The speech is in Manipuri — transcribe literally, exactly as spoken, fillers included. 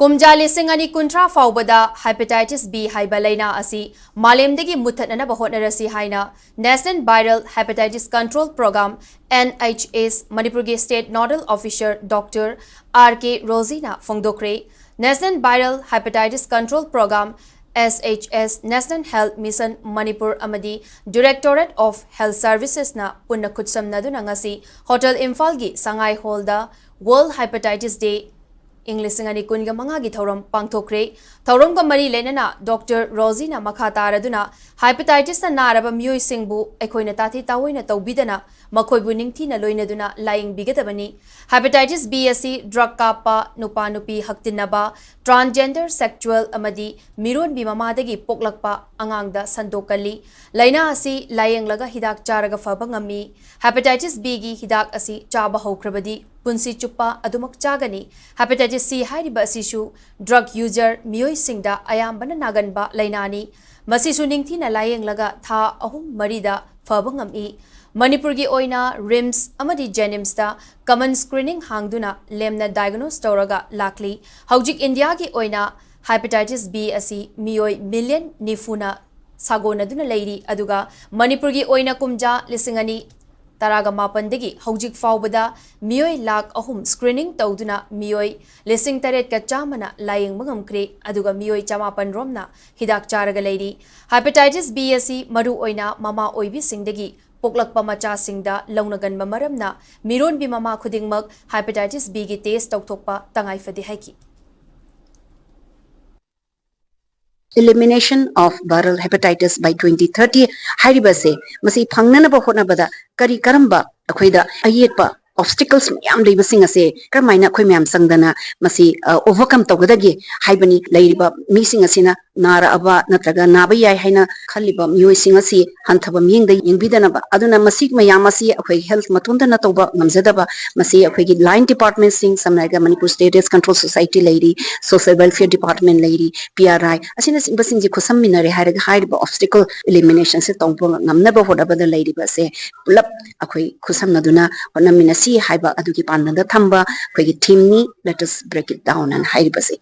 ꯀꯨꯝꯖꯥ ꯂꯤꯁꯤꯡ ꯑꯅꯤ ꯀꯨꯟꯊ꯭ꯔꯥ ꯐꯥꯎꯕꯗ hepatitis B ꯍꯥꯏꯕ ꯂꯩꯅꯥ ꯑꯁꯤ ꯃꯥꯂꯦꯝꯗꯒꯤ ꯃꯨꯠꯊꯠꯅꯅꯕ ꯍꯣꯠꯅꯔꯁꯤ ꯍꯥꯏꯅ National Viral Hepatitis Control Program, N H S, ꯃꯅꯤꯄꯨꯔꯒꯤ State Nodal Officer Doctor R K ꯔꯣꯖꯤꯅ ꯐꯣꯡꯗꯣꯛꯈ꯭ꯔꯦ꯫ National Viral Hepatitis Control Program, S H S, National Health Mission Manipur ꯑꯃꯗꯤ Directorate of Health Servicesꯅ ꯄꯨꯟꯅ ꯈꯨꯠꯁꯝꯅꯗꯨꯅ ꯉꯁꯤ ꯍꯣꯇꯦꯜ ꯏꯝꯐꯥꯜꯒꯤ ꯁꯉꯥꯏ ꯍꯣꯜꯗ World Hepatitis Day ꯏꯪ ꯂꯤꯁꯤꯡ ꯑꯅꯤ ꯀꯨꯟꯒ ꯃꯉꯥꯒꯤ ꯊꯧꯔꯝ ꯄꯥꯡꯊꯣꯛꯈ꯭ꯔꯦ꯫ ꯊꯧꯔꯝꯒ ꯃꯔꯤ ꯂꯩꯅꯅ ꯗꯣꯛꯇꯔ ꯔꯣꯖꯤꯅ ꯃꯈꯥ ꯇꯥꯔꯗꯨꯅ hepatitisꯅ ꯅꯥꯔꯕ ꯃꯤꯑꯣꯏꯁꯤꯡꯕꯨ ꯑꯩꯈꯣꯏꯅ ꯇꯥꯊꯤ ꯇꯥꯑꯣꯏꯅ ꯇꯧꯕꯤꯗꯅ ꯃꯈꯣꯏꯕꯨ ꯅꯤꯡꯊꯤꯅ ꯂꯣꯏꯅꯗꯨꯅ ꯂꯥꯌꯦꯡꯕꯤꯒꯗꯕꯅꯤ꯫ Hepatitis B ꯑꯁꯤ drug ꯀꯥꯞꯄ, ꯅꯨꯄꯥ ꯅꯨꯄꯤ ꯍꯛꯇꯤꯟꯅꯕ, transgender, sexual ꯑꯃꯗꯤ ꯃꯤꯔꯣꯟꯕꯤ ꯃꯃꯥꯗꯒꯤ ꯄꯣꯛꯂꯛꯄ ꯑꯉꯥꯡꯗ ꯁꯟꯗꯣꯛꯀꯜꯂꯤ꯫ ꯂꯥꯏꯅꯥ ꯑꯁꯤ ꯂꯥꯌꯦꯡꯂꯒ ꯍꯤꯗꯥꯛ ꯆꯥꯔꯒ ꯐꯕ ꯉꯝꯃꯤ꯫ Hepatitis Bꯒꯤ ꯍꯤꯗꯥꯛ ꯑꯁꯤ ꯆꯥꯕ ꯍꯧꯈ꯭ꯔꯕꯗꯤ ꯄꯨꯟꯁꯤ ꯆꯨꯞꯄ ꯑꯗꯨꯃꯛ ꯆꯥꯒꯅꯤ꯫ Hepatitis C ꯍꯥꯏꯔꯤꯕ ꯑꯁꯤꯁꯨ drug user ꯃꯤꯑꯣꯏꯁꯤꯡꯗ ꯑꯌꯥꯝꯕꯅ ꯅꯥꯒꯟꯕ ꯂꯥꯏꯅꯥꯅꯤ꯫ ꯃꯁꯤꯁꯨ ꯅꯤꯡꯊꯤꯅ ꯂꯥꯌꯦꯡꯂꯒ ꯊꯥ ꯑꯍꯨꯝ ꯃꯔꯤꯗ ꯐꯕ ꯉꯝꯃꯤ꯫ ꯃꯅꯤꯄꯨꯔꯒꯤ ꯑꯣꯏꯅ RIMS ꯑꯃꯗꯤ JNIMSꯇ common screening ꯍꯥꯡꯗꯨꯅ ꯂꯦꯝꯅ diagnose ꯇꯧꯔꯒ ꯂꯥꯛꯂꯤ꯫ ꯍꯧꯖꯤꯛ ꯏꯟꯗꯤꯌꯥꯒꯤ ꯑꯣꯏꯅ hepatitis B ꯑꯁꯤ ꯃꯤꯑꯣꯏ million ꯅꯤꯐꯨꯅ ꯁꯥꯒꯣꯟꯅꯗꯨꯅ ꯂꯩꯔꯤ, ꯑꯗꯨꯒ ꯃꯅꯤꯄꯨꯔꯒꯤ ꯑꯣꯏꯅ ꯀꯨꯝꯖꯥ ꯂꯤꯁꯤꯡ ꯑꯅꯤ ꯇꯔꯥꯒ ꯃꯥꯄꯟꯗꯒꯤ ꯍꯧꯖꯤꯛ ꯐꯥꯎꯕꯗ ꯃꯤꯑꯣꯏ ꯂꯥꯈ ꯑꯍꯨꯝ screening ꯇꯧꯗꯨꯅ ꯃꯤꯑꯣꯏ ꯂꯤꯁꯤꯡ ꯇꯔꯦꯠꯀ ꯆꯥꯝꯃꯅ ꯂꯥꯌꯦꯡꯕ ꯉꯝꯈ꯭ꯔꯦ, ꯑꯗꯨꯒ ꯃꯤꯑꯣꯏ ꯆꯃꯥꯄꯟ ꯔꯣꯝꯅ ꯍꯤꯗꯥꯛ ꯆꯥꯔꯒ ꯂꯩꯔꯤ꯫ Hepatitis B ꯑꯁꯤ ꯃꯔꯨ ꯑꯣꯏꯅ ꯃꯃꯥ ꯑꯣꯏꯕꯤꯁꯤꯡꯗꯒꯤ ꯄꯣꯛꯂꯛꯄ ꯃꯆꯥꯁꯤꯡꯗ ꯂꯧꯅꯒꯟꯕ ꯃꯔꯝꯅ ꯃꯤꯔꯣꯟꯕꯤ ꯃꯃꯥ ꯈꯨꯗꯤꯡꯃꯛ hepatitis Bꯒꯤ test ꯇꯧꯊꯣꯛꯄ ꯇꯉꯥꯏ ꯐꯗꯦ ꯍꯥꯏꯈꯤ꯫ Elimination of viral hepatitis by twenty thirty ꯍꯥꯏꯔꯤꯕꯁꯦ, ꯃꯁꯤ ꯐꯪꯅꯅꯕ ꯍꯣꯠꯅꯕꯗ ꯀꯔꯤ ꯀꯔꯝꯕ ꯑꯩꯈꯣꯏꯗ ꯑꯌꯦꯠꯄ obstacles ꯃꯌꯥꯝ ꯂꯩꯕꯁꯤꯡ ꯑꯁꯦ ꯀꯔꯝꯍꯥꯏꯅ ꯑꯩꯈꯣꯏ ꯃꯌꯥꯝ ꯆꯪꯗꯅ ꯃꯁꯤ overcome ꯇꯧꯒꯗꯒꯦ ꯍꯥꯏꯕꯅꯤ꯫ ꯂꯩꯔꯤꯕ ꯃꯤꯁꯤꯡ ꯑꯁꯤꯅ ꯅꯥꯔꯛꯑꯕ ꯅꯠꯇ꯭ꯔꯒ ꯅꯥꯕ ꯌꯥꯏ ꯍꯥꯏꯅ ꯈꯜꯂꯤꯕ ꯃꯤꯑꯣꯏꯁꯤꯡ ꯑꯁꯤ ꯍꯟꯊꯕ ꯃꯤꯠꯌꯦꯡꯗ ꯌꯦꯡꯕꯤꯗꯅꯕ꯫ ꯑꯗꯨꯅ ꯃꯁꯤ ꯃꯌꯥꯝ ꯑꯁꯤ ꯑꯩꯈꯣꯏ health ꯃꯇꯣꯝꯇꯅ ꯇꯧꯕ ꯉꯝꯖꯗꯕ, ꯃꯁꯤ ꯑꯩꯈꯣꯏꯒꯤ line departmentꯁꯤꯡ, ꯁꯝꯅ ꯍꯥꯏꯔꯒ Manipur State AIDS Control Society ꯂꯩꯔꯤ, Social Welfare Department ꯂꯩꯔꯤ, P R I ꯑꯁꯤꯅꯆꯤꯡꯕꯁꯤꯡꯁꯤ ꯈꯨꯠꯁꯝꯃꯤꯟꯅꯔꯦ ꯍꯥꯏꯔꯒ ꯍꯥꯏꯔꯤꯕ obstacle eliminationꯁꯦ ꯇꯧꯕ ꯉꯝꯅꯕ ꯍꯣꯠꯅꯕꯗ ꯂꯩꯔꯤꯕ ꯑꯁꯦ ꯄꯨꯂꯞ ꯑꯩꯈꯣꯏ ꯈꯨꯠꯁꯝꯅꯗꯨꯅ ꯍꯣꯠꯅꯃꯤꯟꯅꯁꯤ ꯍꯥꯏꯕ ꯑꯗꯨꯒꯤ ꯄꯥꯟꯗꯝꯗ ꯊꯝꯕ ꯑꯩꯈꯣꯏꯒꯤ themeꯅꯤ, Let us break it down ꯍꯥꯏꯅ ꯍꯥꯏꯔꯤꯕꯁꯦ꯫